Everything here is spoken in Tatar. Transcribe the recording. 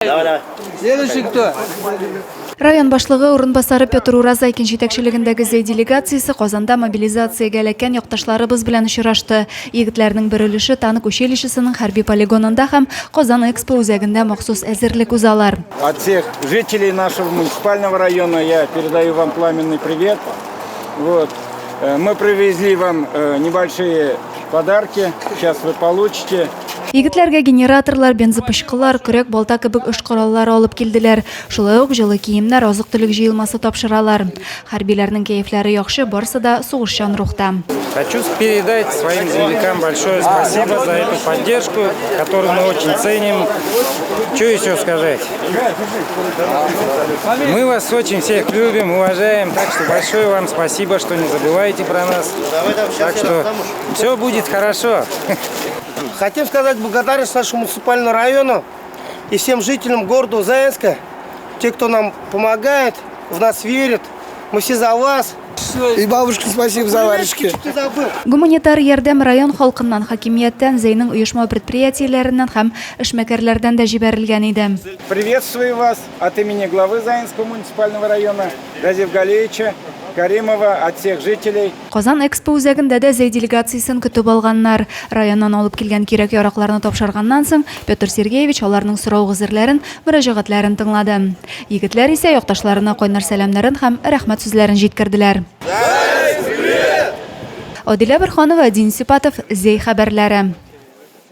Давай, давай. Следующий кто? Район башлыгы урынбасары Петр Уразайкин җитәкчелегендәге Зәй делегациясе Казанда мобилизациягә эләккән якташларыбыз белән очрашты. Егетләрнең бер өлеше танк училищесының хәрби полигонында һәм Казан Экспо үзәгендә махсус әзерлек узалар. От всех жителей нашего муниципального района я передаю вам пламенный привет. Вот. Э, мы привезли вам э, небольшие подарки. Сейчас вы получите. Егетләргә генераторлар, бензопычкылар, көрәк, балта кебек эш кораллары алып килделәр. Шулай ук җылы киемнәр, азык-төлек җыелмасы тапшыралар. Хәрбиләрнең кәефләре яхшы, барсы да сугышчан рухта. Хочу передать своим землякам большое спасибо за эту поддержку, которую мы очень ценим. Что еще сказать? Мы вас очень всех любим, уважаем, так что большое вам спасибо, что не забываете про нас. Так что все будет хорошо. Хотим сказать благодарность нашему муниципальному району и всем жителям города Заинска, те, кто нам помогает, в нас верит. Мы все за вас. И бабушке спасибо за варежки. Ты забыл. Гуманитар ярдәм район халкыннан, хакимияттән, Зәйнең оешма предприятиеләреннән һәм эшмәкәрләрдән дә җибәрелгән иде. Приветствую вас от имени главы Заинского муниципального района Разиф Галеевича Каримова, от всех жителей. Казан Экспо үзәгендә дә Зәй делегациясен көтеп алганнар. Районнан алып килгән кирәк-яракларны тапшырганнан соң, Петр Сергеевич аларның сорау-гозерләрен, мөрәҗәгатьләрен тыңлады. Егетләр исә якташларына кайнар сәламнәрен һәм рәхмәт сүзләрен җиткерделәр. Адилә Борһанова, Дин Сипатов, Зәй хәбәрләре.